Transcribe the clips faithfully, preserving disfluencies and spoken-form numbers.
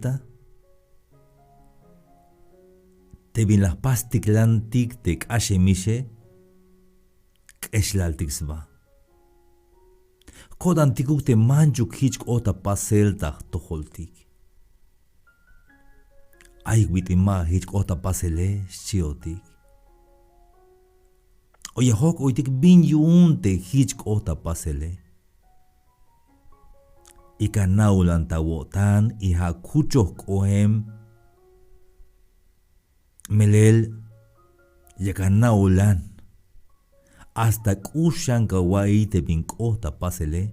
ta te bin la jpastiklantik te k'axemixe k'exlaltik sba. Ko'tantikuk te manchuk jich k'ot ta pasel ta jtojoltik. Ay bit'il ma jich k'ot ta pasele, xchiotik. O ya jojk'oytik bin yu'un te jich k'ot ta pasele. Y ka na'ulan ta awo'tan y ja' kuchoj k'oem. Melel yak ana'ulan hasta k'ux xan ka wa'iy te bin k'ot ta pasele.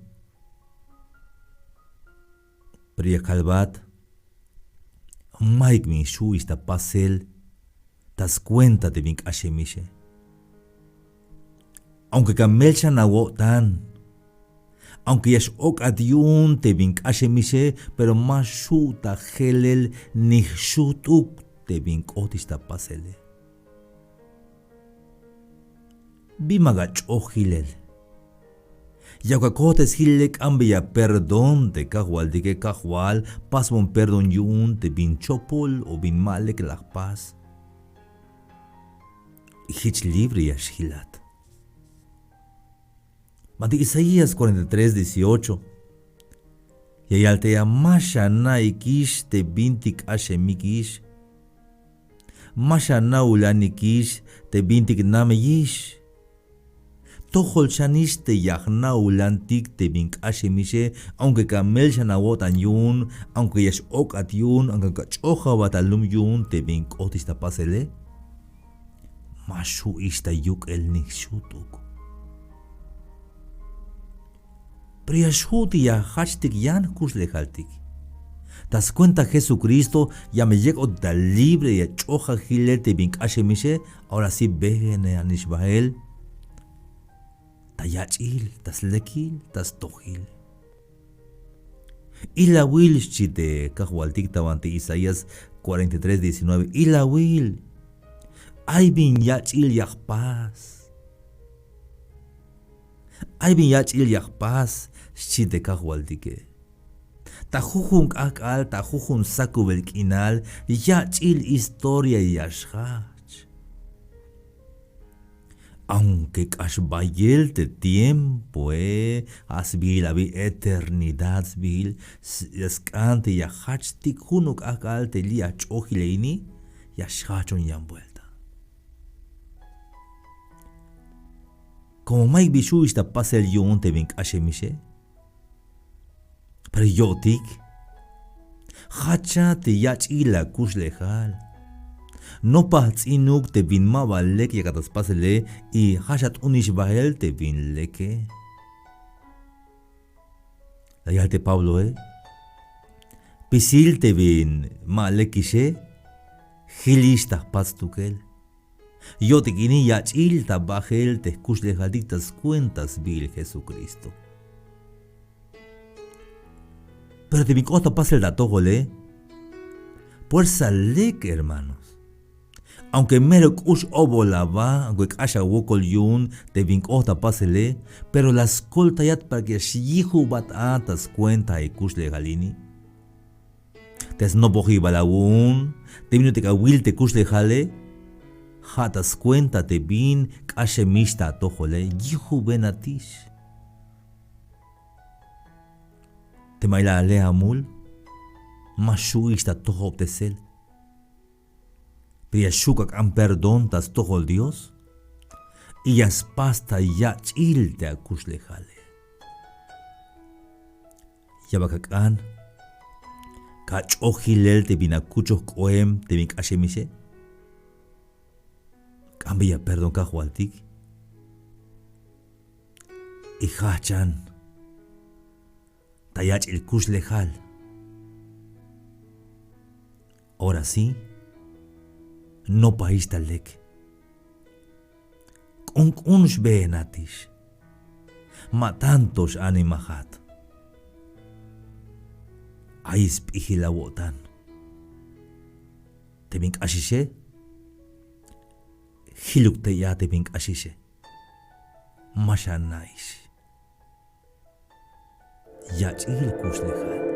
Pero ya kalbat, mayuk bin xju'ix ta pasel ta skuenta te bin k'axemixe. Aunque ka mel xan awo'tan, aunque ya x-ok'at yu'un te bin k'axemixe, pero ma xju' ta jelel ni jxujt'uk te bin k'otix ta pasele. Bin ma ka ch'oj jilel. Ya ka kojtes jilele, k'ambeya perdón te Kajwaltike: Kajwal, pasbon perdón yu'un te bin chopol o bin ma lek la jpas. Jich libre ya xjilat. Banti Isaías cuarenta y tres dieciocho ya yal te ya: Ma xana'ikix te bintik k'axemikix. Ma xana'ulanikix te bintik nameyix. Tojol xanix te ya jna'ulantik te bin k'axemixe, aunque ka mel xan awo'tan yu'un, aunque ya x-ok'at yu'un, aunque ka ch'oj abat alum yu'un te bin k'otix ta pasele. Ma xju'ix ta yuk'el ni jxujt'uk. Pero ya xju' te ya jajchtik yan jkuxlejaltik. Ta skuenta Jesucristo ya me yek'ot ta libre, ya ch'oj ajilel te bin k'axemixe. Ahora sí, beenanix bael ta yach'il, ta slekil, ta stojil. Ilawil, xchi te Kajwaltik ta banti Isaías cuarenta y tres diecinueve. Ilawil, ay bin yach'il ya jpas. Ay bin yach'il ya jpas, xchi te Kajwaltike. Ta jujun k'ajk'al, ta jujun sakubel k'inal, yach'il historia ya xjajch. Aunque k'ax bayel te tiempoe, a sbiil abi eternidad sbiil, s-, ya sk'an te ya jajchtik junuk k'ajk'al te li' ya jch'oj jilel ini, ya xjajchon yan vuelta. Como mayuk bi xju'ix ta pasel yu'un te bin k'axemixe. Pero yo'tik, jacha te yach'il akuxlejal. Nopa jts'inuk te bin ma ba lek yakat ta spasele, y ja' xat'unix bael te bin leke. La yal te Pabloe: Spisil te bin ma lekixe, jilix ta jpats stukel. Yo'tik ini yach'il ta bajel te jkuxlejaltik ta skuenta sbiil Jesucristo. Pero te bin k'ot ta pasel ta atojole, puersa lek, hermanos. Aunque mero k'ux obol aba, aunque k'ax awokol yu'un te bin k'ot ta pasele, pero la skoltayat para que ya xyijubat a ta skuenta e kuxlejal ini. Te snopojibal awu'un te bin ut'il awil te kuxlejale, ja' ta skuenta te bin k'axemix ta atojole, yijubenatix. Teme ay la ale amul, ma xju'ix ta tojobtesel. Pero ya xju' ak'an perdón ta stojol Dios, y ya spas ta yach'il te akuxlejale. Ya bal ak'an ka ch'oj jilel te bin akuchoj k'oem te bin k'axemixe. K'ambeya perdón Kajwaltik. Y jajchan ta yach'il kuxlejal. Ahora sí, nopaix ta lek. K'unk'un xbeenatix. Ma tanto x-animajat. Ay sp'ijil awo'tan. Te bin k'axixe, jiluk tey a te bin k'axixe. Ma xana'ix. Yach'il kuxlejal.